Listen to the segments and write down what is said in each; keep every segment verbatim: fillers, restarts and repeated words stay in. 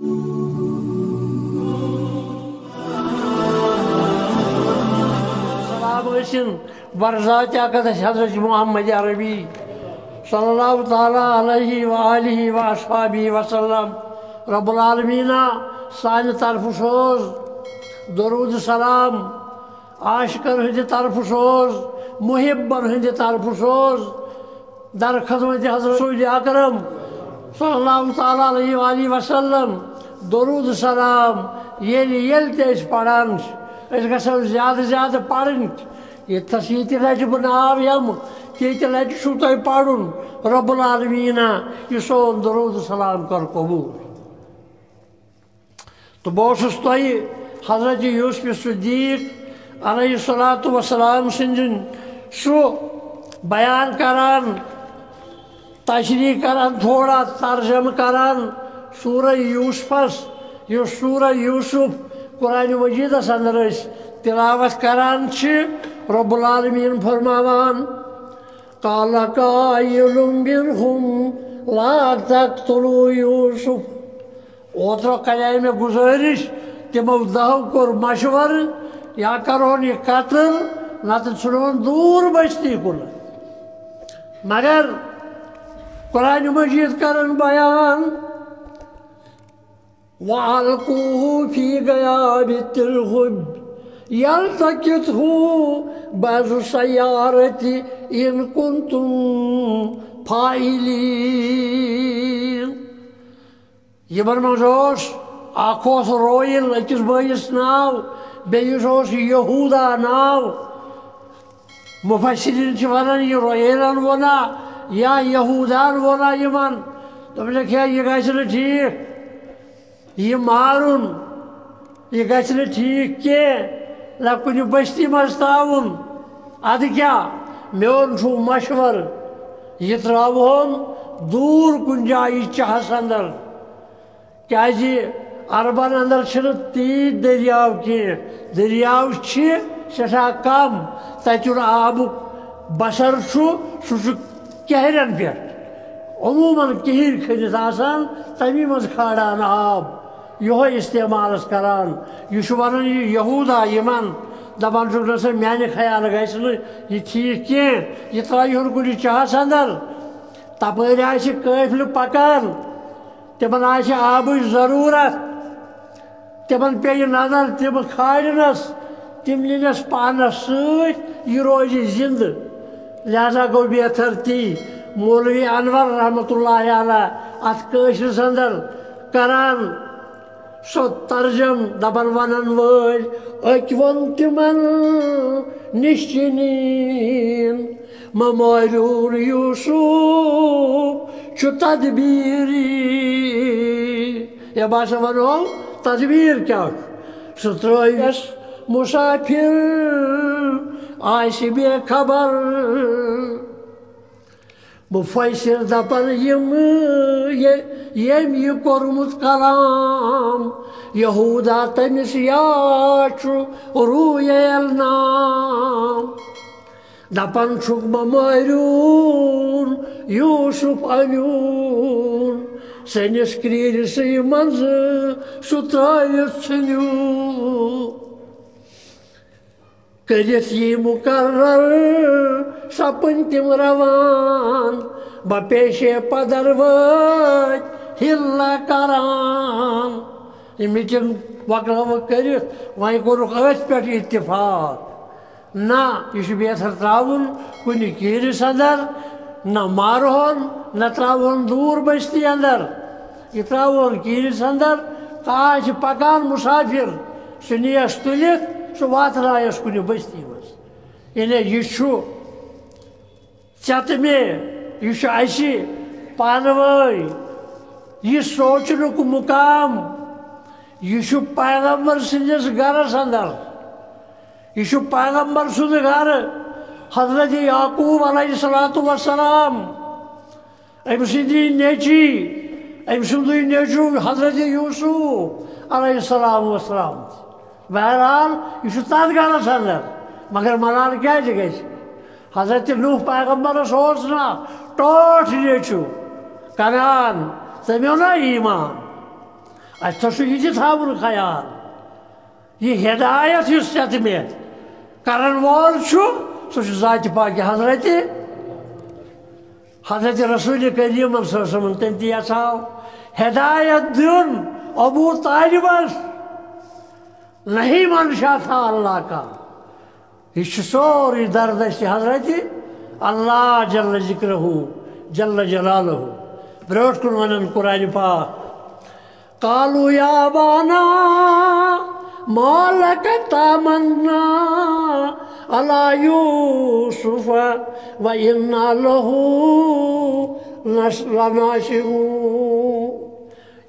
سلام ٲسِن بر ذات اقدس حضرت محمد عربی صلی اللہ تعالیٰ علیہ وآلہ وآصحابہ وسلم۔ رب العالمینہ، سانہِ طرفہٕ سوز درود سلام، عاشقن ہٕنٛدِ طرفہٕ سوز، محبن ہٕنٛدِ طرفہٕ سوز، در خدمت حضرت رسول اکرم صلی اللہ تعالیٰ علیہ وآلہ وسلم۔ درود سلام ییٚلہِ ییٚلہِ تہِ أسۍ پران چھِ، أسۍ گژھو زیادٕ زیادٕ پرٕنۍ۔ ییٚتہِ تھس ییٚتہِ لٹہِ بہٕ ناو یِمہٕ، تیٚتہِ لٹہِ چھُو تۄہہِ پرُن۔ رب العالمینہ، یہِ سون درود سلام کر قبول۔ تہٕ بہٕ اوسُس تۄہہِ حضرت یوسف صدیق علیہ الصلوۃ والسلام سٕنٛدِ سُہ بیان کران، تشریح کران، تھوڑا ترجمہٕ کران سورہ یوسفس، یُس سورہ یوسف قرآن مجیدس اندر أسۍ تلاوت کران چھِ۔ رب العالمین فرماوان، قال قائل منهم لا تقتلوا يوسف۔ اوترٕ کرے مےٚ گزٲرِش، تِمو دہو کوٚر مشورٕ، یا کرہون یہِ قتل، نتہٕ ژھٕنہون دوٗر بستی کُن۔ مگر قرآن مجید کرن بیان، وَأَلْقُوهُ فِي غَيَابَتِ الْجُبِّ يَلْتَقِطْهُ بَعْضُ السَّيَّارَةِ إِنْ كُنْتُمْ فَاعِلِينَ۔ یِمن منٛز اوس، اکھ اوس رویل أکِس بٲیِس ناو، بیٚیِس اوس یہودا ناو۔ مفسرین چھِ ونان، یہِ رویلن وونا یا یہوداہن وونا یِمن، دوٚپنکھ، ہے، یہِ گژھِ نہٕ ٹھیٖک، یہِ مارُن، یہِ گژھِ نہٕ ٹھیٖک کینٛہہ، نہ کُنہِ بستی منٛز ترٛاوُن۔ ادٕ کیٛاہ، میون چھُ مشورٕ، یہِ ترٛاوہون دوٗر کُنہِ جایہِ چاہس اندر۔ کیازِ عربن اندر چھِنہٕ تیٖتۍ دٔریاو کینٛہہ۔ دٔریاو چھِ سٮ۪ٹھاہ کم۔ تتہِ یُن آبُک بسر چھُ، سُہ چھُ کیہرٮ۪ن پٮ۪ٹھ۔ عموماً کِہِرۍ کھٔنِتھ آسان، تَمی منٛز کھالان آب۔ یِہوٚے استعمالس کران۔ یہِ چھُ ونان یہِ یہودا یِمن، دپان چھُکھ، نہ سا، میانہِ خیالہٕ گژھِ نہٕ یہِ ٹھیٖک کینٛہہ۔ یہِ ترٛایہِ ہُن کُنہِ چاہس اندر۔ تپٲرۍ آسہِ قٲفلہٕ پکان۔ تِمن آسہِ آبٕچ ضروٗرت، تِمن پیٚیہِ نظر، تِم کھالنس، تِم نِنس پانس سۭتۍ، یہِ روزِ زِندٕ۔ لہذا گوٚو بہتر تی۔ مولوی انور رحمتہ اللہ علیہ اتھ کٲشرِس اندر کران سُہ ترجم، دپان ونن وٲلۍ، أکۍ ووٚن تِمن نِش چھِ نِنۍ، مہ مٲرِو یوسف، چھُ تدبیری۔ یا بہٕ ہسا ونہو تدبیر کیٛاہ چھُ۔ سُہ ترٲوِس مسافر، آسہِ بے خبر۔ مفسر دپن یِم، یہِ، ییٚمۍ یہِ کوٚرمُت کلام، یہودا تٔمِس یا چھُ رویل نام۔ دپان چھُکھ مہ مٲرِوُن، یوسف أنِوُن سٲنِس کرٛیٖرِسٕے منٛزٕ، سُہ ترٲوِتھ ژھٕنِو۔ کٔرِتھ یی مقرر، سپٕنۍ تِم روان، بہ پیشے پدر وٲتۍ حِلہ کران۔ یہِ میٖٹِنٛگ مۄکلٲوٕکھ کٔرِتھ، وۄنۍ کوٚرُکھ أتھۍ پٮ۪ٹھ اتفاق۔ نہ، یہِ چھُ بہتر ترٛاوُن کُنہِ کیٖرِس اندر، نہ مارہون، نہ ترٛاوہون دوٗر بستی اندر۔ یہِ ترٛاوہون کیٖرِس اندر، کانٛہہ آسہِ پکان مسافر، سُہ نِیَس تُلِتھ، سُہ واتنایَس کُنہِ بستی منٛز۔ یعنی یہِ چھُ ژےٚ تہٕ مےٚ، یہِ چھُ اَسہِ پانہٕ وٲنۍ۔ یہِ سونٛچنُک مُقام، یہِ چھُ پیغمبر سٕنٛدِس گرس اندر۔ یہِ چھُ پیغمبر سُنٛد گرٕ، حضرت یعقوب علیہ الصلوۃ والسلام، أمۍ سٕنٛدی نیٚچی، أمۍ سُنٛدُے نیٚچوٗ حضرت یوسف علیہ السلام والسلام۔ بہرحال، یہِ چھُ تتھ گرس اندر، مگر ملال کیازِ گژھِ؟ حضرت نوح پیغمبرس اوس نا ٹاٹھ نیٚچوٗ کنعان، تٔمۍ اوٚن نا ایمان۔ اَسہِ تھوٚو سُہ یہِ تہِ تھاوُن خیال۔ یہِ ہدایت یُس یَتھ مےٚ کرن وول چھُ، سُہ چھُ ذاتِ پاکہِ حضرت۔ حضرت رسول کریم صلی اللہ علیہ وسلم، تٔمۍ تہِ یژھاو ہدایت دیُن ابو طالبس، نہیں منشا تھا اللہ کا۔ یہِ چھُ سورُے درد اَسہِ حضرت اللہ جل ذکرہ، جل جلالہ۔ برٛونٛٹھ کُن وَنان قرآنِ پاک، قالوا يا أبانا ما لك تأمنا على يوسف وإنا له لناصحون۔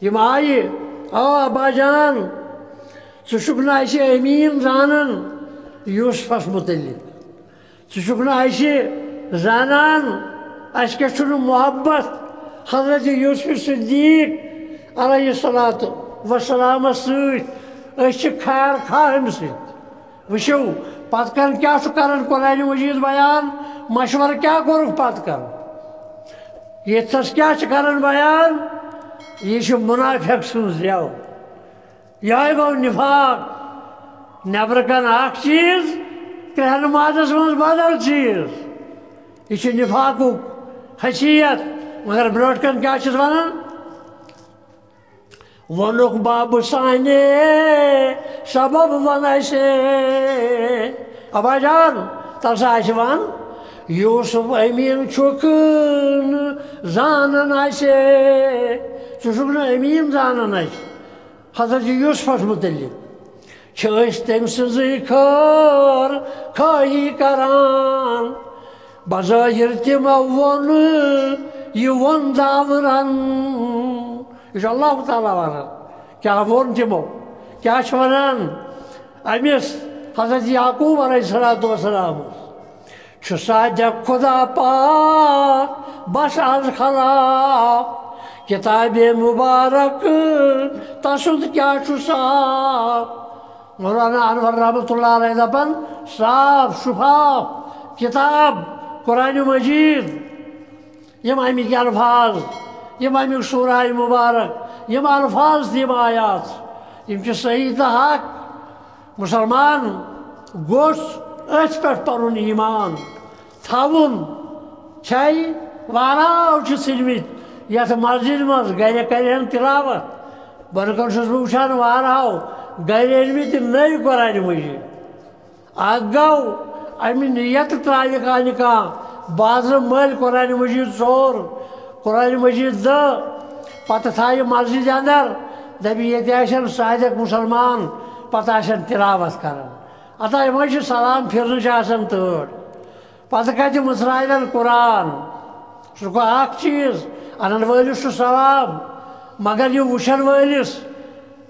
یِم آیہِ، او ابا جان، ژٕ چھُکھ نہٕ اَسہِ أمیٖن زانان یوسفس مُتعلِق۔ ژٕ چھُکھ نہٕ اَسہِ زانان، اَسہِ کیٛاہ چھُنہٕ محبت حضرت یوسف صدیق علیہ الصلوۃ والسلامس سۭتۍ۔ أسۍ چھِ خیر خواہ أمۍ سٕنٛدۍ۔ وٕچھِو، پتہٕ کَن کیٛاہ چھُ کران قرآنِ مجیٖد بیان، مشورٕ کیٛاہ کوٚرُکھ پتہٕ کَن؟ ییٚتھَس کیٛاہ چھِ کران بیان؟ یہِ چھُ مُنافِق سٕنٛز زٮ۪و۔ یِہوٚے گوٚو نِفاق۔ نٮ۪برٕ کَن اَکھ چیٖز، کرٛہنہٕ مازَس منٛز بدل چیٖز۔ یہِ چھُ نِفاقُک حیثیت۔ مگر برٛونٛٹھ کَن کیٛاہ چھِس وَنان؟ ووٚنُکھ بابہٕ سانہِ سبب وَن اَسہِ۔ ابا جان، تَلہٕ سا اَسہِ وَن، یوسف أمیٖن چھُکھ نہٕ زانان اَسہِ۔ ژٕ چھُکھ نہٕ أمیٖن زانان اَسہِ۔ حضرت یوسفس متعلق چھِ أسۍ تٔمۍ سٕنٛزٕے خٲر خٲہی کران۔ بظٲہِر تِمو ووٚن یہِ ووٚن داورن۔ یہِ چھُ اللہ تعالیٰ وَنان۔ کیٛاہ ووٚن تِمو؟ کیٛاہ چھِ وَنان أمِس حضرت یعقوب علیہ الصلوۃ والسلامس؟ چھُ صادق خدا پاک بس از خلاف، کتابِ مبارک تسُنٛد کیٛاہ چھُ صاف۔ مولانا انور رحمتہ اللہ علیہ دپان، صاف شفاف کتاب قرآنِ مجیٖد، یِم اَمِکۍ الفاظ، یِم اَمیُک سورہ مبارک، یِم الفاظ تہٕ یِم آیات، یِم چھِ صحیح تہٕ حق۔ مُسلمان گوٚژھ أتھۍ پٮ۪ٹھ پَنُن ایٖمان تھاوُن۔ چھے واراو چھِ ژھٕنمٕتۍ یَتھ مسجدِ منٛز، گَرِ کَرِہَن تِلاوت۔ بۄنہٕ کَنہِ چھُس بہٕ وٕچھان واراو گَرِ أنمٕتۍ نٔوۍ قرآنِ مجیٖد۔ اکھ گوٚو، اَمہِ نیت ترٛاوِ کانہِ کانٛہہ بازرٕ مٔلۍ قرآنِ مجیٖد ژور، قرآنِ مجیٖد دَہ، پتہٕ تھایہِ مسجدِ اندر، دَپہِ، ییٚتہِ آسن صادق مُسلمان، پتہٕ آسن تِلاوت کران۔ اَتھ یِمَے چھِ سلام پھِرنٕچ آسان تٲڑ۔ پتہٕ کتہِ مٕژراوٮ۪ن قرآن؟ سُہ گوٚو اکھ چیٖز، انن وٲلِس چھُ ثواب، مگر یہِ وٕچھن وٲلِس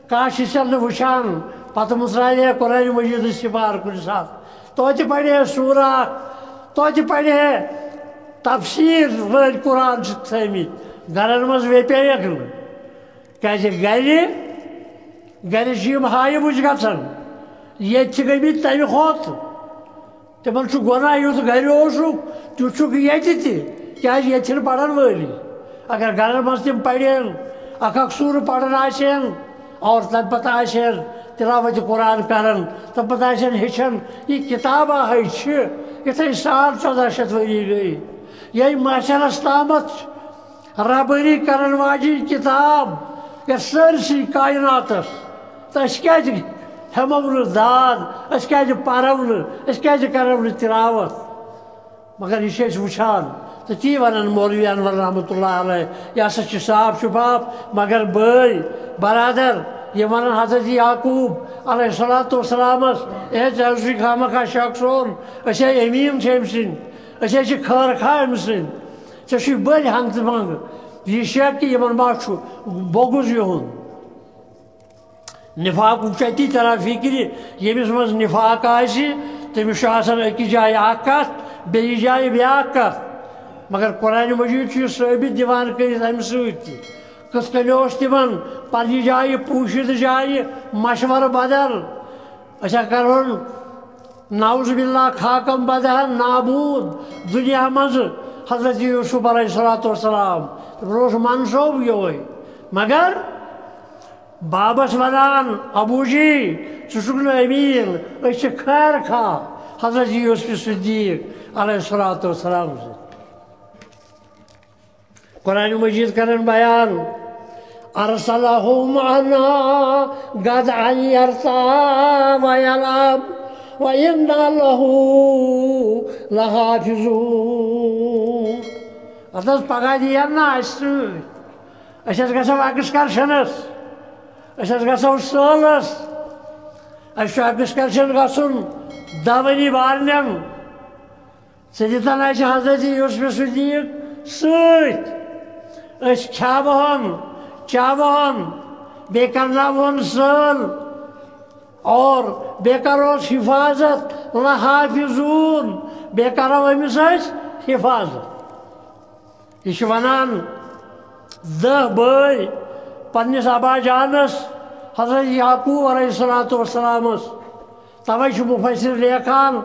کانٛہہ چھِ ژےٚ نہٕ وٕچھان، پتہٕ مٕژراوے قرآنِ مجیٖدٕچ سِفار کُنہِ ساتہٕ۔ توتہِ پرِ ہے سوٗرہ اکھ، توتہِ پرِ ہے تفسیٖر وٲلۍ قرآن چھِ تھٲومٕتۍ، گرن منٛز ویپییکھ نہٕ۔ کیٛازِ گرِ، گرِ چھِ یِم ہایہِ بُجہِ گژھان، ییٚتہِ چھِ گٔمٕتۍ تَمہِ کھۄتہٕ۔ تِمن چھُ گۄناہ، یُتھ گرِ اوسُکھ، تیُتھ چھُکھ ییٚتہِ تہِ۔ کیٛازِ ییٚتہِ چھِنہٕ پرن وٲلی۔ اگر گرن منٛز تِم پرن، اکھ اکھ سورٕ پران آسن، اور تمہِ پتہٕ آسن تلاوت قرآن کران، تمہِ پتہٕ آسن ہیٚچھان۔ یہِ کتابہ ہے چھِ، یِتھے ساڑ ژۄدہ شیٚتھ ؤری گٔے۔ ییٚمہِ محشرس تامتھ چھِ رہبری کرن واجِنۍ کتاب یتھ سٲرسٕے کائناتس۔ تہٕ أسۍ کیازِ ہٮ۪مو نہٕ داد؟ أسۍ کیازِ پرو نہٕ؟ أسۍ کیازِ کرو نہٕ تلاوت؟ مگر یہِ چھِ أسۍ وٕچھان۔ تہٕ تی ونان مولوی انور رحمتہ اللہ علیہ، یہِ ہسا چھِ صاف شفاف۔ مگر بٲے، برادر، یہِ ونان حضرت یعقوب علیہ الصلوۃ والسلامس، اے ژےٚ اوسُے خامہ خواہ شک سون، أسۍ ہے امیٖن چھِ أمۍ سٕنٛدۍ، أسۍ ہے چھِ خٲر خواہ أمۍ سٕنٛدۍ۔ ژےٚ چھُے بٔلۍ ہنٛگتہٕ منٛگہٕ یہِ شک کہِ یِمن ما چھُ بوٚگُز یِہُنٛد۔ نفاقُک چھُ اَتی تران فِکرِ، ییٚمِس منٛز نفاق آسہِ، تٔمِس چھُ آسان أکِس جایہِ اکھ کتھ، بیٚیِس جایہِ بیٛاکھ کتھ۔ مگر قرآنِ مجیٖد چھُ یہِ ثٲبت دِوان کٔرِتھ اَمہِ سۭتۍ تہِ۔ کِتھ کٔنۍ اوس تِمن پننہِ جایہِ، پوٗشِدٕ جایہِ مشورٕ بدل۔ أسۍ ہا کرہون نعوذ باللہ خاکم بدہن نابود دنیا منٛز حضرت یوسف علیہ الصلوۃ والسلام۔ تِمن اوس منصوبہٕ یِہوٚے۔ مگر بابس ونان، ابو جی، ژٕ چھُکھ نہٕ امین، أسۍ چھِ خیر خواہ حضرت یوسف صدیق علیہ الصلوۃ والسلام سۭتۍ۔ قرآن مجید کرن بیان، ارسلہ معنا غداً یرتع ویلعب وانا لہ لحافظون۔ اتھ حظ پگاہ دِیَن نہٕ اَسہِ سۭتۍ۔ أسۍ حظ گژھو ایکسکرشنس، أسۍ حظ گژھو سٲلس، اَسہِ چھُ ایکسکرشن گژھُن دۄنوٕنی بارنٮ۪ن۔ ژٕ دِتن اَسہِ حضرت یوسف صدیق سۭتۍ، أسۍ کھیاوہون، چاوہون، بیٚیہِ کرناوہون سٲل، اور بیٚیہِ کروس حفاظت، لحافظون، بیٚیہِ کرو أمِس أسۍ حفاظت۔ یہِ چھُ وَنان دَہ بٲے پننِس ابا جانس حضرت یعقوب علیہ الصلوۃ والسلامس۔ توے چھُ مفسر لیکھان،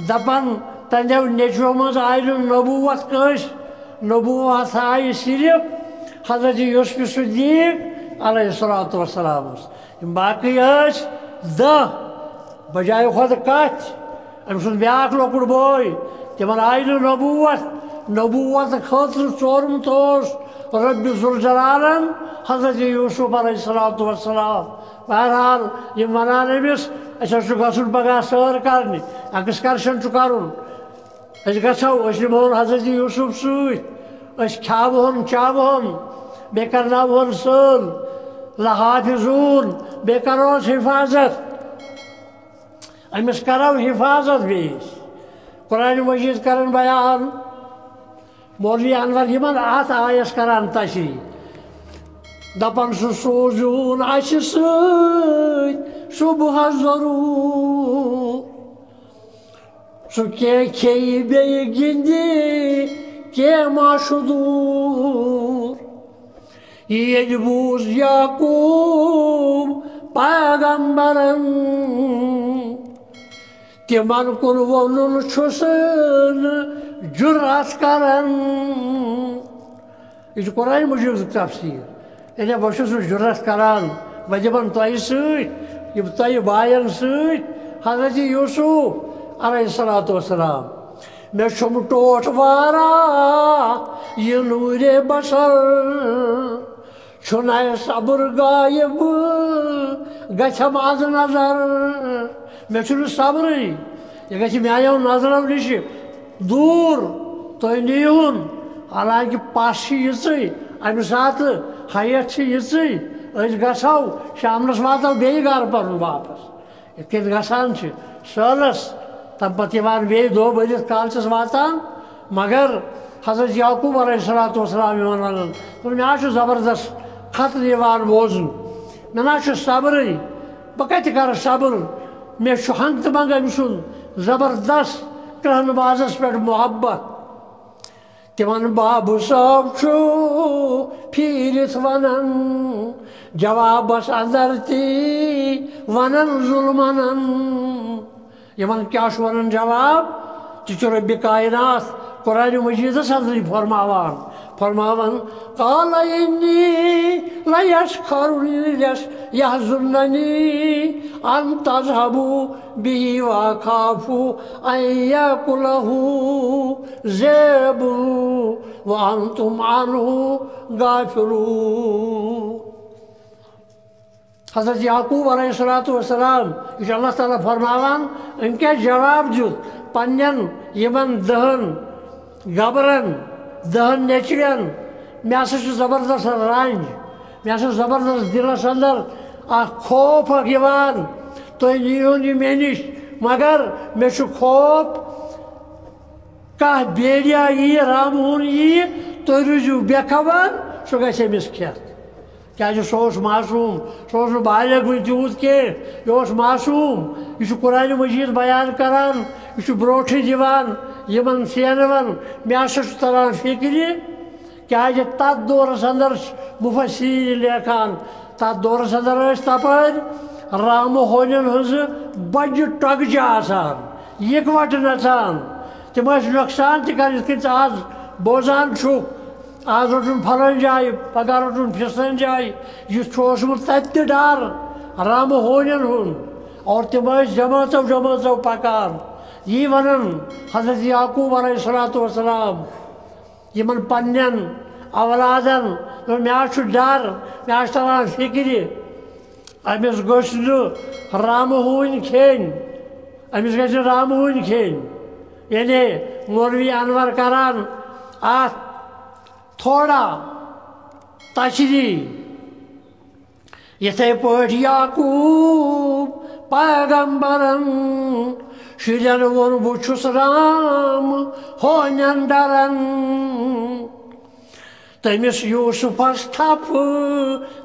دپان، تہنٛدیو نیٚچویو منٛز آیہِ نہٕ نبوت کٲنٛسہِ، نبوت آیہِ صرف حضرت یوسف صدیق علیہ الصلوۃ والسلامس۔ یِم باقٕے ٲسۍ دَہ، بجایہِ کھۄتہٕ کتھ، أمۍ سُنٛد بیٛاکھ لۄکُٹ بوے، تِمن آیہِ نہٕ نبوت۔ نبوت خٲطرٕ ژوٗرمُت اوس رب ذوالجلالن حضرت یوسف علیہ الصلوۃ والسلام۔ بہرحال، یِم ونان أمِس، "أسۍ حظ چھُ گژھُن پگاہ سٲر کرنہِ، ایکسکرشن چھُ کرُن، أسۍ گژھو، أسۍ نِمہون حضرت یوسف سۭتۍ، أسۍ کھیاوہون، چاوہون، بیٚیہِ کرناوہون سٲل، لحافظون، بیٚیہِ کرہوس حفاظت، أمِس کرو حفاظت بیٚیِس۔" قرآن مجید کرن بیان، مولوی انور یِمن اتھ آیس کران تشریح، دپان، سُہ سوٗزِوُن اسہِ سۭتۍ صبحس ضروٗر۔ سُہ کینٛہہ کھیٚیہِ بیٚیہِ گِنٛدِ، کینٛہہ ما چھُ دوٗر۔ ییٚلہِ بوٗز یعقوب پیغمبرن، تِمن کُن وونُن چھُس نہٕ جُرأت کران۔ یہِ چھُ قرآن مجیدُک تفسیٖر۔ یعنی بہٕ چھُس نہٕ جُرأت کران، بہٕ دِمن تۄہہِ سۭتۍ، یِم تۄہہِ باین سۭتۍ، حضرت یوسف علیہ الصلوۃ والسلام۔ مےٚ چھُم ٹوٹھ واریاہ یہِ نوٗرِ بصر۔ چھُنہٕ صبر غایب گژھم از نظر۔ مےٚ چھُنہٕ صبرٕے، یہِ گژھِ میانیو نظرو نِش دوٗر۔ تُہۍ نِیِہُن، حالانکہ پَس چھِ یِژٕے، اَمہِ ساتہٕ ہیَتھ چھِ یِژٕے، أسۍ گژھو شامنَس واتو بیٚیہِ گرٕ پَنُن واپس۔ یِتھ کٔنۍ گژھان چھِ سٲلَس، تَمہِ پَتہٕ یِوان بیٚیہِ دۄہ بٔرِتھ کالچَس واتان، مگر حضرت یعقوب علیہ الصلوۃ والسلام یِوان وَنان، دوٚپُن، "مےٚ حظ چھُ زبردست خطرٕ یِوان بوزُن، مےٚ نہ حظ چھُ صبرٕے، بہٕ کَتہِ کَرٕ صبر؟ مےٚ چھُ ہنٛگتہٕ منٛگہٕ أمۍ سُنٛد زبردست کرٛہنہٕ بازَس پٮ۪ٹھ محبت۔" تِمن بابہٕ صٲب چھُ پھیٖرِتھ وَنان، جوابس اندر تہِ وَنان ظُلمنن۔ یِمن کیٛاہ چھُ وَنان جواب؟ تہِ چھُ رۄبِ کائنات قرآن مجیدس اندرٕے فرماوان، فرماوان، قال انی لیسخر، لیس، یحزننی ان تذهبوا به واخاف ان یاکلہ الذئب وانتم عنہ غافلون۔ حضرت یعقوب علیہ الصلوۃ والسلام، یہِ چھُ اللہ تعالیٰ فرماوان، أمۍ کیٛاہ جواب دیُت پننٮ۪ن یِمن دَہن گبرن، دَہن نیٚچوٮ۪ن؟ مےٚ ہسا چھُ زبردست رنج، مےٚ ہسا چھُ زبردست دِلس اندر اکھ خوف اکھ یِوان، تُہۍ نِیِو نہٕ مےٚ نِش، مگر مےٚ چھُ خوف کانٛہہ بھیڑیا یی، رامہون یی، تُہۍ روٗزِو بے خبر، سُہ گژھِ أمِس کھٮ۪تھ۔ کیٛازِ سُہ اوس معصوم، سُہ اوس نہٕ بالغ وُنہِ تیوٗت کینٛہہ، یہِ اوس معصوم۔ یہِ چھُ قرآنِ مجیٖد بیان کران، یہِ چھُ برونٛٹھٕے دِوان یِمن سینون۔ مےٚ ہسا چھُ تران فِکرِ، کیٛازِ تتھ دورس اندر چھِ مفسرین لیکھان، تتھ دورس اندر ٲسۍ تپٲرۍ رامہٕ ہونٮ۪ن ہٕنٛزٕ بجہِ ٹۄگجہِ آسان، یکوٹہٕ نژان۔ تِم ٲسۍ نۄقصان تہِ کران، یِتھ کٔنۍ ژٕ آز بوزان چھُکھ، آز روٚٹُن فلٲنۍ جایہِ، پگاہ روٚٹُن فِستٲنۍ جایہِ۔ یُتھ چھُ اوسمُت تَتہِ تہِ ڈر رامہٕ ہونٮ۪ن ہُنٛد۔ اور تِم ٲسۍ جمٲژو جمٲژو پکان۔ یی ونان حضرت یعقوب علیہ الصلوۃ والسلام یِمن پننٮ۪ن اولادن، دوٚپُن، مےٚ حظ چھُ ڈر، مےٚ حظ چھُ تران فِکرِ، أمِس گٔژھ نہٕ رامہٕ ہوٗنۍ کھیٚنۍ، أمِس گژھِ نہٕ رامہٕ ہوٗنۍ کھیٚنۍ۔ یعنی مولوی انور کران اتھ تھوڑا تشریح۔ یِتھے پٲٹھۍ یعقوب پیغمبرن شُرٮ۪ن ووٚن، بہٕ چھُس رام ہونٮ۪ن ڈران۔ تٔمِس یوسفس تھپھ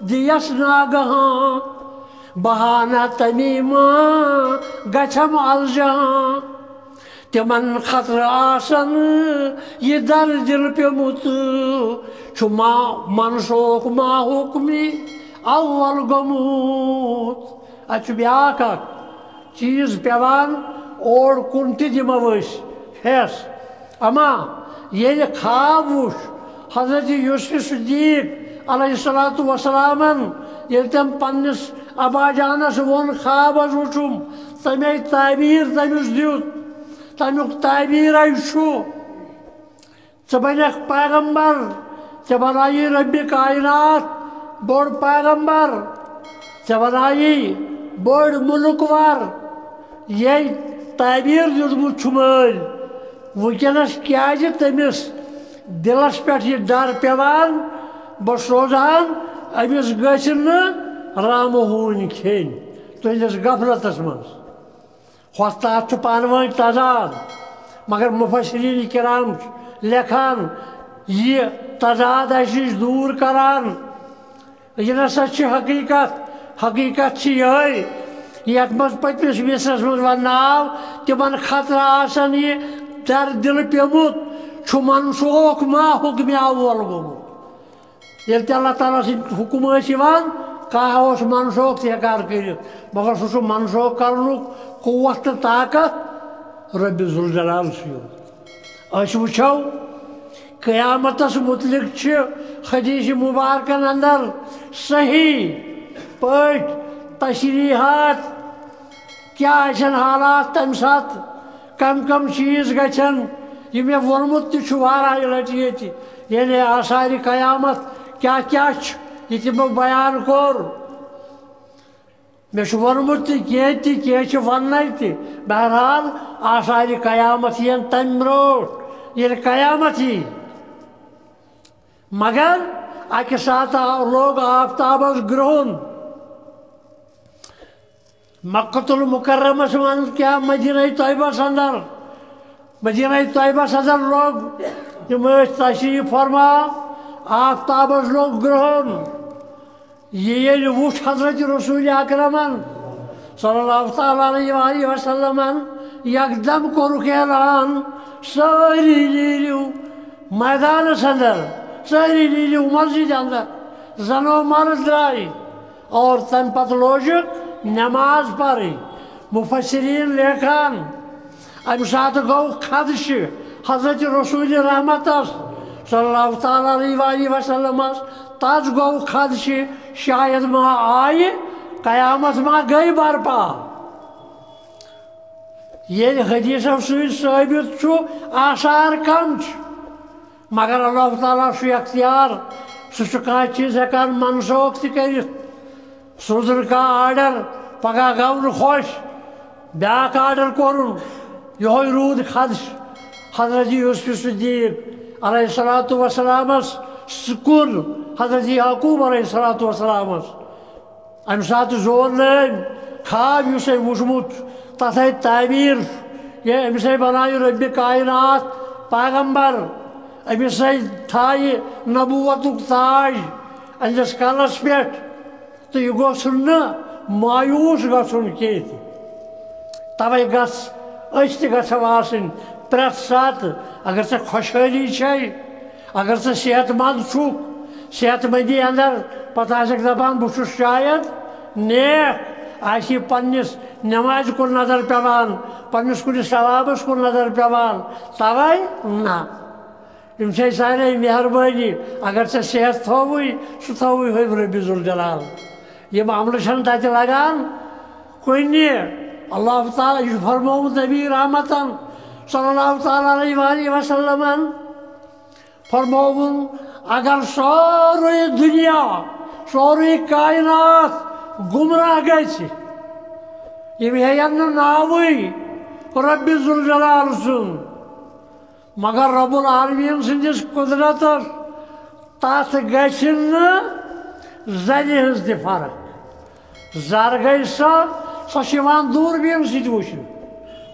دِیس ناگہاں، بہانہ تمی ما گژھم الجہاں۔ تِمن خطرٕ آسن یہِ در دِل پیوٚمُت، چھُ ما منسوخ ما حُکمِ اول گوٚمُت۔ اتھ چھُ بیٛاکھ اکھ چیٖز پٮ۪وان اور کُن تہِ دِمو أسۍ حصہٕ۔ اما ییٚلہِ خواب وُچھ حضرت یوسف صدیق علیہ الصلوۃ والسلامن، ییٚلہِ تٔمۍ پننِس ابا جانس ووٚن، خوابس وُچھُم، تٔمۍ تعبیٖر تٔمِس دیُت، تمیُک تعبیٖرے چھُ، ژٕ بنکھ پیغمبر، ژےٚ بنایی ربِ کائنات بوٚڑ پیغمبر، ژےٚ بنایی بوٚڑ مُلک ور۔ یے تعبیٖر دیُتمُت چھُ مٲلۍ، وٕنکیٚنس کیازِ تٔمِس دِلس پٮ۪ٹھ یہِ ڈر پٮ۪وان، بہٕ سوزہن، أمِس گژھِ نہٕ رامہٕ ہوٗنۍ کھیٚنۍ تُہنٛدِس غفلتس منٛز۔ ہۄتھ تہٕ اتھ چھُ پانہٕ وٲنۍ تضاد، مگر مفسرین کرام چھِ لیکھان، یہِ تضاد اَسہِ نِش دوٗر کران۔ یہِ نسا چھِ حقیقت، حقیقت چھِ یِہے، یتھ منٛز پٔتمِس مصرعس منٛز وننہٕ آو، تِمن خطرٕ آسن یہِ در دِل پیوٚمُت، چھُ منسوخ ما حُکمِ اول گوٚمُت۔ ییٚلہِ تہِ اللہ تعالیٰ سٕنٛدۍ حُکم ٲسۍ یِوان، کانٛہہ اوس منسوخ تہِ ہٮ۪کان کٔرِتھ، مگر سُہ چھُ منسوخ کرنُک قوت تہٕ طاقت رۄبِ ذوالجلال سٕے یوت۔ أسۍ وٕچھو، قیامتس مُتعلق چھِ حدیث مبارکن اندر صحیح پٲٹھۍ تشریحات، کیٛاہ آسن حالات تمہِ ساتہٕ، کم کم چیٖز گژھن، یہِ مےٚ ووٚنمُت تہِ چھُ واریاہ لٹہِ ییٚتہِ، یعنی آثارِ قیامت کیٛاہ کیٛاہ چھُ، یہِ تہِ مےٚ بیان کوٚر۔ مےٚ چھُ ووٚنمُت تہِ کینٛہہ تہِ، کینٛہہ چھِ وننَے تہِ۔ بہرحال، آثارِ قیامت یِن تمہِ برونٛٹھ، ییٚلہِ قیامت یی۔ مگر اکہِ ساتہٕ آو، لوٚگ آفتابس گرٛہُن۔ مکۃ المکرمس منٛز کیٛاہ مدینہ طیبس اندر، مدینہ طیبس اندر لوٚگ، تِم ٲسۍ تشریف فرما، آفتابس لوٚگ گرٛہُن۔ یہِ ییٚلہِ وُچھ حضرت رسول اکرمن صلی اللہ تعالیٰ علیہ وآلہ وسلمن، یکدم کوٚرُکھ اعلان، سٲری نیٖرِو میدانس اندر، سٲری نیٖرِو مسجد اندر، زنو مرد درٛاے اور تمہِ پتہٕ لوجُکھ نماز پرٕنۍ۔ مفسرین لیکھان، امہِ ساتہٕ گوٚو خدشہِ حضرت رسول رحمتس صلی اللہ تعالیٰ علیہ وآلہ وسلمس، تس گوٚو خدشہِ، شاید ما آیہِ قیامت ما گٔے برپا۔ ییٚلہِ حدیثو سۭتۍ ثٲبت چھُ آثار کم چھِ، مگر اللہ تعالیٰ چھُ اختیار، سُہ چھُ کانٛہہ چیٖز ہٮ۪کان منسوخ تہِ کٔرِتھ۔ سوٗزُن کانٛہہ آرڈر، پگاہ گوٚو نہٕ خۄش، بیٛاکھ آرڈر کوٚرُن، یِہوٚے روٗد خدش حضرت یوسف صدیق علیہ الصلوۃ والسلامس، سُہ کوٚر حضرت یعقوب علیہ الصلوۃ والسلامس۔ امہِ ساتہٕ زون نہٕ أمۍ خواب یُس أمۍ وُچھمُت، تتھ آیہِ تعبیٖر، یہِ أمِس آیہِ بنایہِ رۄبِ کائنات پیغمبر، أمِس آیہِ تھایہِ نبوتُک تاج أہنٛدِس کلس پٮ۪ٹھ، تہٕ یہِ گوٚژھ نہٕ مایوس گژھُن کینٛہہ تہِ۔ توے گژھ أسۍ تہِ گژھو آسٕنۍ پرٛٮ۪تھ ساتہٕ، اگر ژےٚ خۄشحٲلی چھے، اگر ژٕ صحت مند چھُکھ، صحت مندی اندر، پتہٕ آسکھ دپان، بہٕ چھُس شاید نیک، آسہِ پننِس نمازِ کُن نظر پٮ۪وان، پننِس کُنہِ ثوابس کُن نظر پٮ۪وان۔ توے نہ، یِم چھِ اَسہِ سارے مہربٲنی۔ اگر ژےٚ صحت تھووُے، سُہ تھووُے ہوٚمۍ رۄبِ ذوالجلال۔ یِم عملہٕ چھَنہٕ تَتہِ لگان کُنہِ۔ اللہ تعالیٰ، یہِ چھُ فرمومُت نبی رحمتن صلی اللہ تعالیٰ علیہ وآلہ وسلمن۔ فرمووُن، اگر سورُے دُنیا، سورُے کائنات گمراہ گژھِ، یِم ہیٚین نہٕ ناوٕے رۄبِ ذوالجلال سُنٛد، مگر رب العالمین سٕنٛدِس قدرتس تتھ گژھِ نہٕ زرِ ہٕنٛز تہِ فرق۔ زر گٔے سۄ، سۄ چھِ یِوان دوٗربیٖن سۭتۍ وٕچھنہٕ،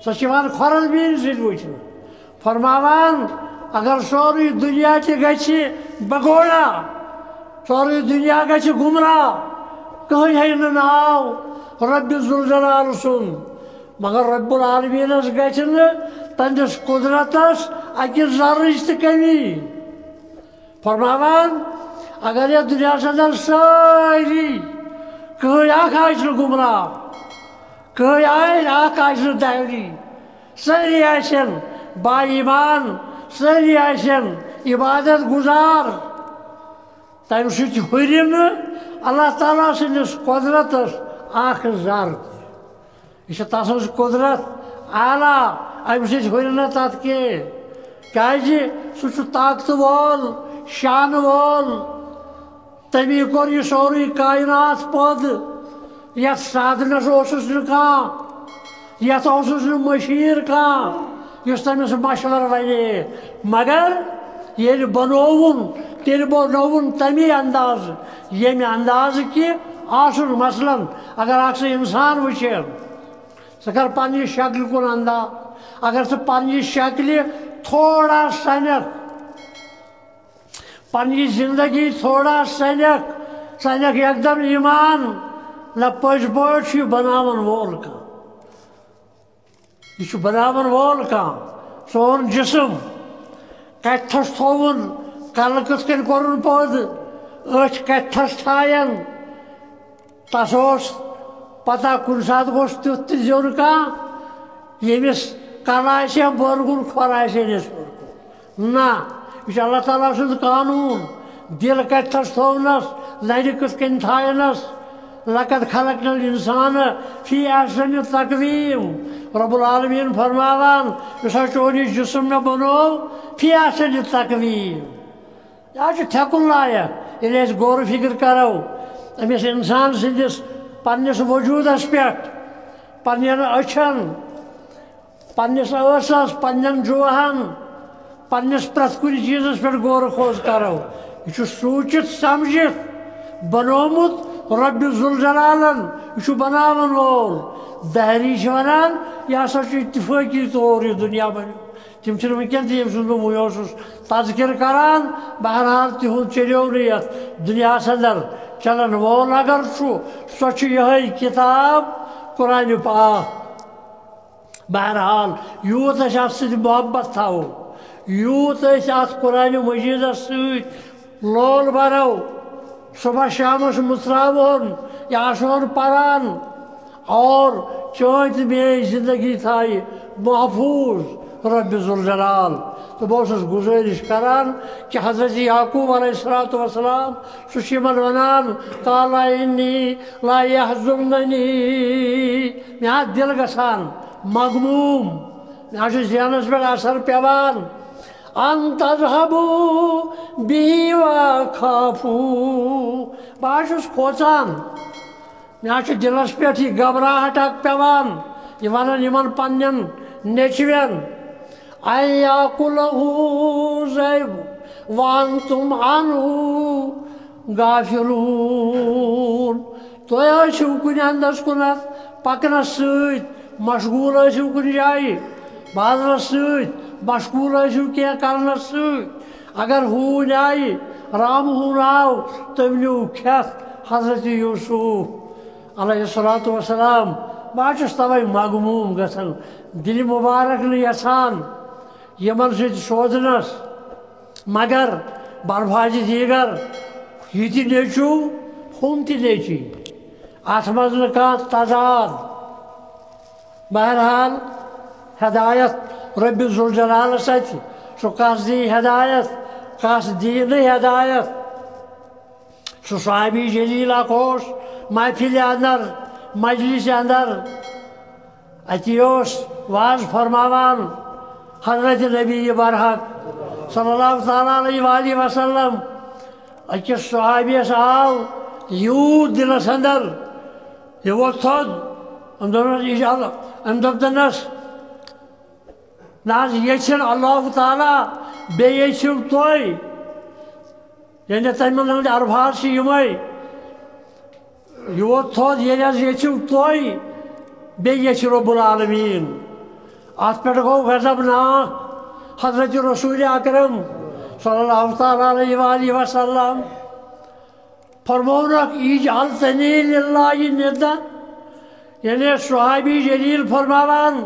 سۄ چھِ یِوان خۄرد بیٖن سۭتۍ وٕچھنہٕ۔ فرماوان، اگر سورُے دُنیا تہِ گژھِ بگوڑا، سورُے دُنیا گژھِ گمراہ، کٕہٕنۍ ہیٚیہِ نہٕ ناو رۄبِ ذوالجلال سُنٛد، مگر رب العالمینس گژھِ نہٕ تہنٛدِس قدرتس اکہِ ذرٕچ تہِ کمی۔ فرماوان، اگر یتھ دُنیاہس اندر سٲری، کٕہٕنۍ اکھ آسہِ نہٕ گمراہ، کٕہٕنۍ آسہِ، اکھ آسہِ نہٕ دہری، سٲری آسن با ایمان، سٲری آسن عبادت گزار، تمہِ سۭتۍ ہُرِ نہٕ اللہ تعالیٰ سٕنٛدِس قدرتس اکھ ذر۔ یہِ چھِ تسٕنٛز قدرت اعلیٰ، امہِ سۭتۍ ہُرِ نہٕ تتھ کینٛہہ، کیازِ سُہ چھُ طاقتہٕ وول، شانہٕ وول۔ تٔمی کوٚر یہِ سورُے کائنات پٲدٕ۔ یتھ سادنس اوسُس نہٕ کانٛہہ، یتھ اوسُس نہٕ مشیر کانٛہہ، یُس تٔمِس مشورٕ ونے۔ مگر ییٚلہِ بنووُن، تیٚلہِ بنووُن تمی اندازٕ، ییٚمہِ اندازٕ کہِ آسُن۔ مثلاً، اگر اکھ سُہ انسان وٕچھِ، ژٕ کر پننہِ شکلہِ کُن انداز۔ اگر ژٕ پننہِ شکلہِ تھوڑا سنکھ، پننہِ زندگی تھوڑا سنکھ، سنکھ یکدم ایمان، نہ پٔزۍ پٲٹھۍ چھُ یہِ بناون وول کانٛہہ۔ یہِ چھُ بناون وول کانٛہہ۔ سون جسم کتہِ تھس تھووُن، کلہٕ کِتھ کٔنۍ کوٚرُن پٲدٕ، أچھ کتہِ تھس تھاین، تس اوس پتہ کُنہِ ساتہٕ گوٚژھ تیُتھ تہِ زیُن کانٛہہ، ییٚمِس کلہٕ آسہِ ہا بۄن کُن، کھۄر آسہِ ہا نٮ۪صفہٕ کُن۔ نہ، یہِ چھُ اللہ تعالیٰ سُنٛد قانوٗن۔ دِل کتہِ تھس تھوونس، نرِ کِتھ کٔنۍ تھاینس۔ لقد خلقنا الانسان فی احسن تقویم۔ رب العالمین فرماوان، یُس ہا چون یہِ جسم مےٚ بنوو فی احسن تقویم، یہِ حظ چھُ تھٮ۪کُن لایق۔ ییٚلہِ أسۍ غور و فکر کرو أمِس انسان سٕنٛدِس پننِس وجوٗدس پٮ۪ٹھ، پننٮ۪ن أچھن، پننِس ٲسس، پننٮ۪ن جوہن، پننِس پرٛٮ۪تھ کُنہِ چیٖزس پٮ۪ٹھ غور و خوض کرو، یہِ چھُ سوٗنٛچِتھ سمجھِتھ بنوومُت رۄبِ ذوالجلالن۔ یہِ چھُ بناون وول۔ دہری چھِ ونان، یہِ ہسا چھُ اتفٲقی طور یہِ دُنیا بنیومُت۔ تِم چھِنہٕ وٕنکیٚن تہِ، ییٚمہِ سُنٛد بہٕ وۄنۍ اوسُس تذکرٕ کران۔ بہرحال، تِہُنٛد چلیو نہٕ یتھ دُنیاہس اندر چلن وول اگر چھُ، سۄ چھِ یِہے کتاب قرآن پاک۔ بہرحال، یوٗت أسۍ اتھ سۭتۍ محبت تھاوو، یوٗت أسۍ اتھ قرآن مجیدس سۭتۍ لول برو، صبح شامس مُژراوہون، یہِ آسہون پران، اور چٲنۍ تہٕ میٲنۍ زندگی تھایہِ محفوظ رۄبِ ذوالجلال۔ تہٕ بہٕ اوسُس گُزٲرِش کران کہِ حضرت یعقوب علیہ الصلوۃ والسلام، سُہ چھُ یِمن ونان، قال انی لا یحزننی، مےٚ آو دِل گژھان مغموم، مےٚ حظ چھُ ذہنس پٮ۪ٹھ اثر پٮ۪وان۔ ان تذهبوا به واخاف، بہٕ حظ چھُس کھوژان، مےٚ حظ چھُ دِلس پٮ۪ٹھ یہِ گھبراہٹ اکھ پٮ۪وان، یہِ ونان یِمن پننٮ۪ن نیٚچوٮ۪ن، ان یاکلہ الذئب وانتم عنہ غافلون۔ تُہۍ ٲسِو کُنہِ اندس کُنتھ پکنس سۭتۍ مشغول، ٲسِو کُنہِ جایہِ بازرس سۭتۍ مشغول، ٲسِو کینٛہہ کرنس سۭتۍ۔ اگر ہوٗنۍ آیہِ، رام ہوٗن آو، تٔمۍ نیوٗ کھٮ۪تھ حضرت یوسف علیہ الصلوۃ والسلام۔ بہٕ حظ چھُس توے مغموم گژھان، دِلہِ مبارک نہٕ یژھان یِمن سۭتۍ سوزنس۔ مگر بنفاجِ دیگر، یہِ تہِ نیٚچو، ہُم تہِ نیٚچی، اتھ منٛز نہٕ کانٛہہ تضاد۔ بہرحال، ہدایت رۄبِ ذوالجلالس اتھِ، سُہ کس دی ہدایت، کس دی نہٕ ہدایت؟ سُہ صحابی جلیل اکھ اوس محفلہِ اندر، مجلسہِ اندر۔ اتی اوس واز فرماوان حضرت نبی برحق صلی اللہ تعالیٰ علیہ وآلہ وسلم۔ أکِس صحابیس آو یوٗت دِلس اندر، یہِ ووٚتھ تھوٚد۔ أمۍ دوٚپنس، "یہِ چھُ اللہ۔" أمۍ دوٚپ تٔمِس، "نہ حظ، ییٚژھِن اللہ تعالیٰ، بیٚیہِ ییٚژھِو تُہۍ۔" یعنی تَمہِ منٛز الفاظ چھِ یِمَے، یہِ ووٚتھ تھوٚد، "ییٚلہِ حظ ییٚژھِو تُہۍ، بیٚیہِ ییٚژھِ رب العالمین۔" اَتھ پٮ۪ٹھ گوٚو غضبناک حضرت رسول اکرم صلی اللہ تعالیٰ علیہ وآلہ وسلم۔ فرمونکھ، "اجعلتنی للہ ندا"۔ یعنی صحابی جلیل فرماوان،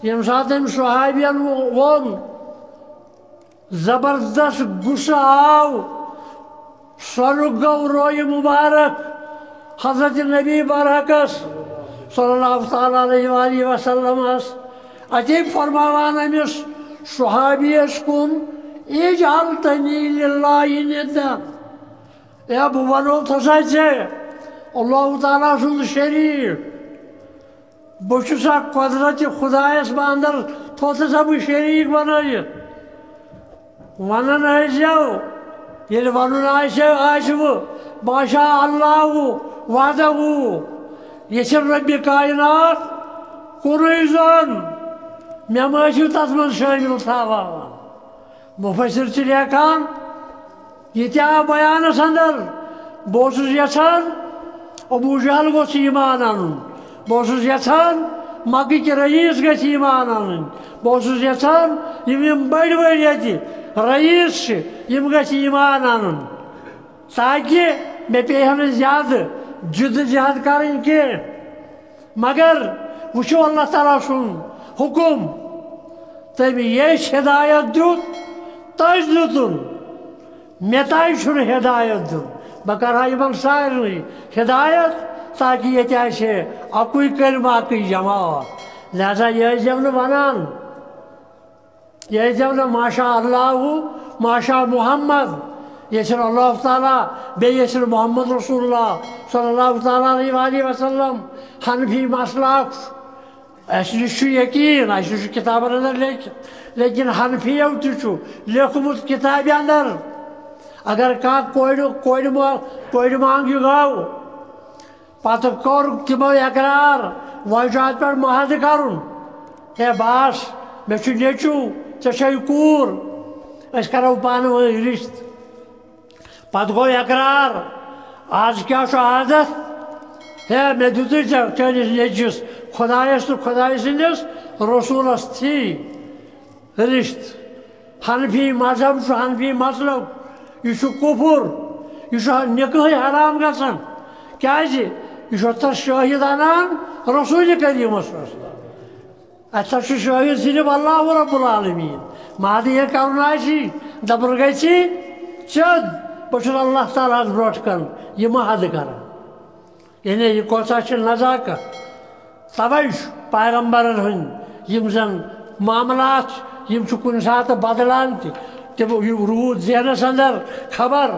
ییٚمہِ ساتہٕ أمۍ صحابین ووٚن، زبردست غصہٕ آو، سۄرُک گوٚو رویہِ مبارک حضرت نبی برحقس صلی اللہ تعالیٰ علیہ وآلہ وسلمس۔ اتے فرماوان أمِس صحابیس کُن، "اجعلتنی للہ ندا"۔ اے، بہٕ بنووتھسا ژےٚ اللہ تعالیٰ سُنٛد شریٖک؟ بہٕ چھُسا قۄدرتِ خدایس منٛز اندر تھوٚوتھسا بہٕ شریٖک بنٲوِتھ؟ ونان ٲسۍزیو، ییٚلہِ ونُن آسہِ، آسہِ وٕ، ما شاء اللہ وحدہ، ییٚژھِ ربِ کائنات کُنُے زوٚن، مےٚ ما ٲسِو تتھ منٛز شٲمِل تھاوان؟ مفسر چھِ لیکھان، یہِ تہِ آو بیانس اندر، بہٕ اوسُس یژھان ابو جہل گوٚژھ ایمان انُن، بہٕ اوسُس یژھان مکہٕ کہِ رئیس گژھِ ایمان انٕنۍ، بہٕ اوسُس یژھان یِم یِم بٔڑۍ بٔڑۍ ییٚتہِ رئیس چھِ، یِم گژھِ ایمان انُن، تاکہِ مےٚ پیٚیہِ ہا نہٕ زیادٕ جدوجہد کرٕنۍ کینٛہہ۔ مگر وٕچھِو اللہ تعالیٰ سُنٛد حُکُم، تٔمۍ ییٚژھِ ہدایت دیُت، تٔمۍ دیُتُن، مےٚ تام چھُنہٕ ہدایت دیُن۔ بہٕ کرٕ ہا یِمن سارنٕے ہدایت، تاکہِ ییٚتہِ آسہِ ہے اَکُے کلمہٕ، اَکٕے جماعت۔ لہذا یہِ ٲسۍزیو نہٕ وَنان، یہِ ٲسۍزیو نہٕ ما شاء اللہ، ما شاء محمد، ییٚژھِن اللہ تعالیٰ، بیٚیہِ ییٚژھِن محمد رسول اللہ صلی اللہ تعالیٰ علیہ وآلہ وسلم۔ حنفی مسلک چھُ، اَسہِ نِش چھُ یقیٖن، اَسہِ نِش چھُ کِتابَن اندر لیکھِتھ، لیکن حنفیو تہِ چھُ لیوٚکھمُت کِتابہِ اندر، اگر کانٛہہ کورِ، کورِ مو-، کورِ مانٛگہِ گاو، پتہٕ کوٚر تِمو اقرار، وۄنۍ چھُ اتھ پٮ۪ٹھ محدٕ کرُن۔ ہے باس، مےٚ چھُ نیٚچوٗ، ژےٚ چھے کوٗر، أسۍ کرو پانہٕ ؤنۍ رشتہٕ۔ پتہٕ گوٚو اقرار، از کیٛاہ چھُ عادت؟ ہے، مےٚ دیُتُے ژےٚ چٲنِس نیٚچوِس خۄدایس تہٕ خۄدایہِ سٕنٛدِس رسوٗلس تھی۔ رشتہٕ۔ حنفی مذہب چھُ، حنفی مسلک، یہِ چھُ کفر، یہِ چھُ نکاحٕے حرام گژھان۔ کیازِ؟ یہِ چھُ تس شٲہد انان رسول کریمس۔ اتھ چھُ شٲہد صرف اللہ رب العالمین۔ مہدی ییٚلہِ کرُن آسی، دپُن گژھِ، ژےٚ، بہٕ چھُس اللہ تعالیٰ ہس برونٛٹھ کن یہِ محدٕ کران۔ یعنی یہِ کۭژاہ چھِ نزاکت۔ توے چھُ پیغمبرن ہٕنٛدۍ یِم زن معاملات چھِ، یِم چھِ کُنہِ ساتہٕ بدلان تہِ۔ تِم، یہِ روٗد ذہنس اندر خبر،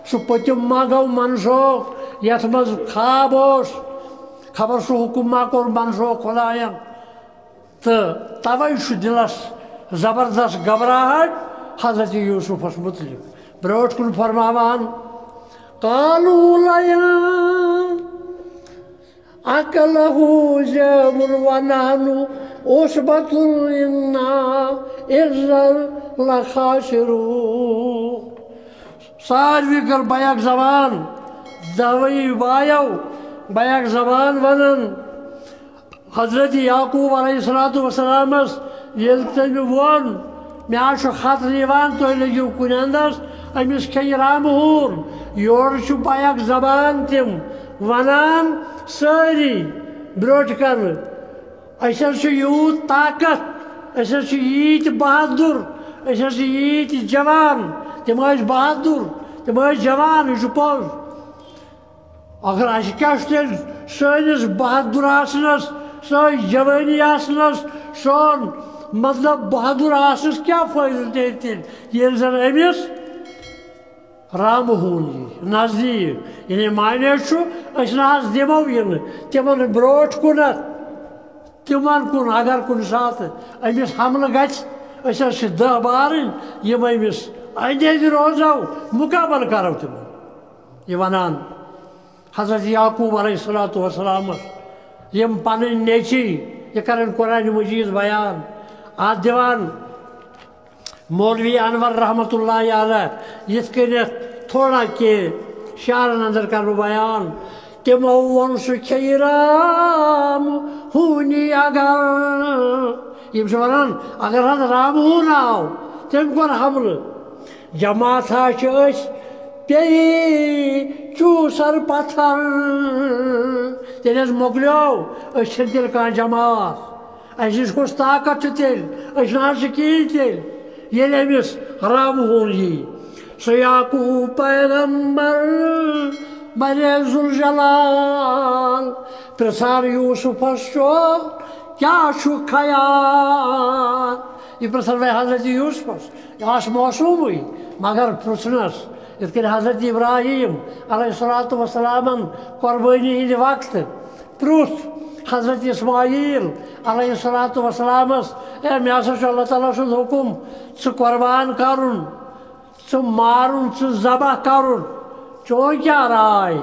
سُہ پٔتِم ما گوٚو منسوخ، یتھ منٛز خواب اوس، خبر سُہ حُکم ما کوٚر منسوخ خداین۔ تہٕ توے چھُ دِلس زبردست گھبراہٹ حضرت یوسفس متعلق۔ برونٛٹھ کُن فرماوان، قالوا لئن أكله الذئب ونحن عصبة إنا إذا لخاسرون۔ ساروی کٔر بیک زبان، دۄیوٕے بایو بیک زبان ونان۔ حضرت یعقوب علیہ الصلوۃ والسلامس ییٚلہِ تٔمۍ ووٚن، "مےٚ حظ چھُ خطرٕ یِوان، تُہۍ لٔگِو کُنہِ اندس، أمِس کھیٚیہِ رامہٕ ہوٗن"، یورٕ چھُ بیک زبان تِم ونان سٲری برٛونٛٹھ کنہٕ، "أسۍ حظ چھِ یوٗت طاقت، أسۍ حظ چھِ ییٖتۍ بہادُر، أسۍ حظ چھِ ییٖتۍ جوان"۔ تِم ٲسۍ بہادُر، تِم ٲسۍ جوان، یہِ چھُ پوٚز۔ اگر اَسہِ کیٛاہ چھُ تیٚلہِ سٲنِس بہادُر آسنَس، سٲنۍ جوٲنی آسنَس، سون مطلب، بہادُر آسنَس کیٛاہ فٲیدٕ نیرِ تیٚلہِ، ییٚلہِ زَن أمِس رامہٕ ہوٗن یی نزدیٖک؟ یعنی معنی چھُ، أسۍ نہ حظ دِمو یِنہٕ تِمَن برٛونٛٹھ کُنَتھ، تِمَن کُن اگر کُنہِ ساتہٕ أمِس حملہٕ گژھِ، أسۍ حظ چھِ دَہ بارٕنۍ، یِم أمِس أنٛدۍ أنٛدۍ روزو، مُقابلہٕ کَرو تِمَن۔ یہِ وَنان حضرت یعقوب علیہ الصلوۃ والسلامَس، یِم پَنٕنۍ نیٚچی، یہِ کَرَن قرآن مجیٖد بیان، اَتھ دِوان مولوی انور رحمتہ اللہ علیہ یِتھ کٔنٮ۪تھ تھوڑا کینٛہہ شعرن اندر کرٕ بہٕ بیان۔ تِمو ووٚن، سُہ کھیٚیہِ رام ہوٗنی اگر۔ یِم چھِ وَنان، اگر حظ رام ہوٗن آو، تٔمۍ کوٚر حملہٕ، جماعت ہا چھِ أسۍ، پیٚیہِ چوٗسر پتھر۔ تیٚلہِ حظ مۄکلیو، أسۍ چھِنہٕ تیٚلہِ کانٛہہ جماعت۔ اَسہِ نِش کُس طاقت چھُ تیٚلہِ؟ أسۍ نہ حظ چھِ کِہیٖنۍ تیٚلہِ، ییٚلہِ أمِس رام ہوٗن یی۔ سُہ یعقوب پیغمبر بنے ذوالجلال، پرٛژھان یوٗسفس، چون کیٛاہ چھُ خیال؟ یہِ پرٛژھن وۄنۍ حضرت یوٗسفس، یہِ آسہٕ معصوٗمٕے، مگر پرٛژھنس، یِتھ کٔنۍ حضرت ابراہیم علیہ الصلوۃ والسلامن قربٲنی ہٕنٛدِ وقتہٕ پرُژھ حضرت اسماعیل علیہ الصلوۃ والسلامس، اے، مےٚ ہسا چھُ اللہ تعالیٰ سُنٛد حُکُم، ژٕ قربان کرُن، ژٕ مارُن، ژٕ ذبح کرُن، چون کیٛاہ راے؟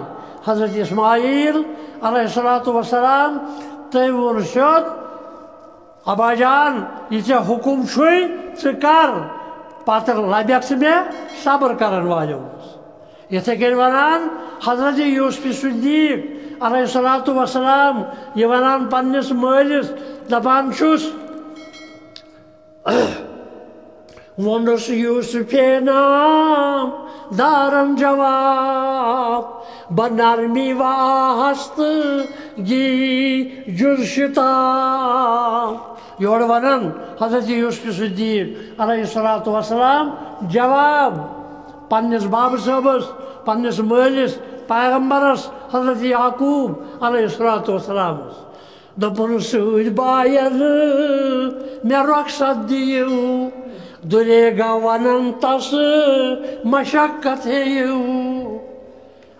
حضرت اسماعیل علیہ الصلوۃ والسلام، تٔمۍ ووٚن سیوٚد، ابا جان، یہِ ژےٚ حُکُم چھُے، ژٕ کر، پتہٕ لبکھ ژٕ مےٚ صبر کرن والیو منٛز۔ یِتھے کٔنۍ ونان حضرت یوسف صدیق علیہ الصلوۃ والسلام، یہِ ونان پننِس مٲلِس، دپان چھُس، ووٚنُس یوسف نام دارن جواب، بہ نرمی و آہستگی جز شتاب۔ یورٕ ونان حضرت یوسف صدیق علیہ الصلوۃ والسلام جواب پننِس بابہٕ صٲبس، پننِس مٲلِس، پیغمبرس حضرت یعقوب علیہ الصلوۃ والسلامس۔ دوٚپُن سۭتۍ باین مےٚ رۄخصت دِیِو، دُرے گا ونان تس مشقت ہیٚیِو۔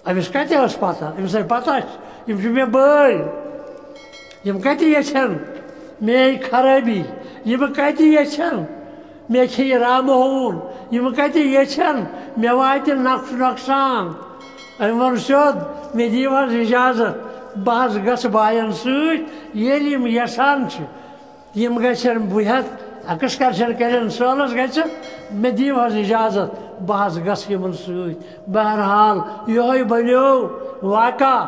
أمِس کتہِ ٲس پتہ؟ أمِس ہے پتہ چھِ، یِم چھِ مےٚ بٲے۔ یِم کتہِ یژھن میٲنۍ خرٲبی؟ یِم کتہِ یژھن مےٚ کھیٚیہِ رامہٕ ہوٗن؟ یِم کتہِ یژھن مےٚ واتہِ نقص نۄقصان؟ أمۍ ووٚن سیوٚد، مےٚ دِیِو حظ اجازت، بہٕ حظ گژھٕ باین سۭتۍ، ییٚلہِ یِم یژھان چھِ۔ یِم گژھن بُہِتھ، اکس کرشن کرن سٲلس گژھِ، مےٚ دِیِو حظ اجازت، بہٕ حظ گژھٕ یِمن سۭتۍ۔ بہرحال، یِہوٚے بنیو واقعہ۔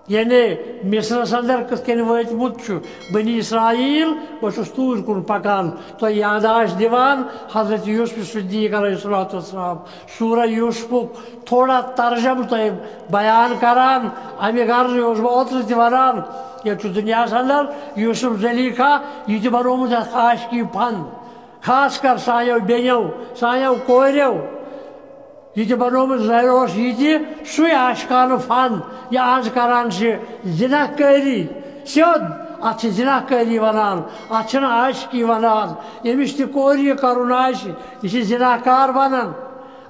یعنی مصرس اندر کِتھ کٔنۍ وٲتمُت چھُ بنی اسرائیل، بہٕ چھُس توٗرۍ کُن پکان۔ تۄہہِ یاداشت دِوان حضرت یوسف صدیق علیہ الصلوۃ والسلام، سورہ یوسفُک تھوڑا ترجمہٕ تۄہہِ بیان کران۔ امہِ غرضہٕ اوسُس بہٕ اوترٕ تہِ ونان، ییٚتہِ چھُ دُنیاہس اندر یوسف زلیخا یہِ تہِ بنومُت اکھ عاشقی فن، خاص کر سانیو بیٚنیو، سانیو کوریو۔ یہِ تہِ بنومُت زہر اوس یہِ تہِ سُے عاشقانہٕ فن، یہِ آز کران چھِ زِناہ کٲری۔ سیوٚد اتھ چھِ زِناہ کٲری ونان، اتھ چھِنہٕ عاشقی ونان۔ ییٚمِس تہِ کورِ یہِ کرُن آسہِ، یہِ چھِ زِناہ کار بنان۔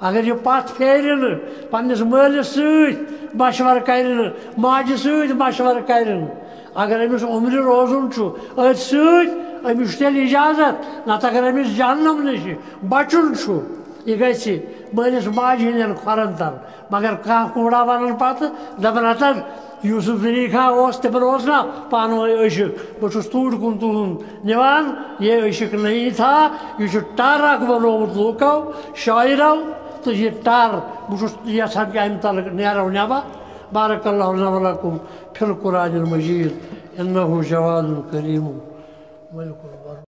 اگر یہِ پتھ پھیرِ نہٕ، پننِس مٲلِس سۭتۍ مشورٕ کرِ نہٕ، ماجہِ سۭتۍ مشورٕ کرِ نہٕ، اگر أمِس عمرِ روزُن چھُ أتھۍ سۭتۍ، أمِس چھُ تیٚلہِ اجازت، نتہٕ اگر أمِس جہنم نِش بچُن چھُ، یہِ گژھِ مٲلِس ماجہِ ہٕنٛدٮ۪ن کھۄرن تل۔ مگر کانٛہہ کوٗڑا ونان پتہٕ، دپان، ہتن، یوسف زلیخا اوس، تِمن اوس نا پانہٕ ؤنۍ عشق؟ بہٕ چھُس توٗرۍ کُن تُہُنٛد نِوان، یہ عشق نہیں تھا، یہِ چھُ ٹر اکھ بنومُت لوٗکو، شٲعرو، تہٕ یہِ ٹر، بہٕ چھُس یژھان کہِ امہِ تلہٕ نیرو نٮ۪بر۔ بارک اللہ لنا ولکم فی القرآن المجید، انہ جواد کریم ملک البر۔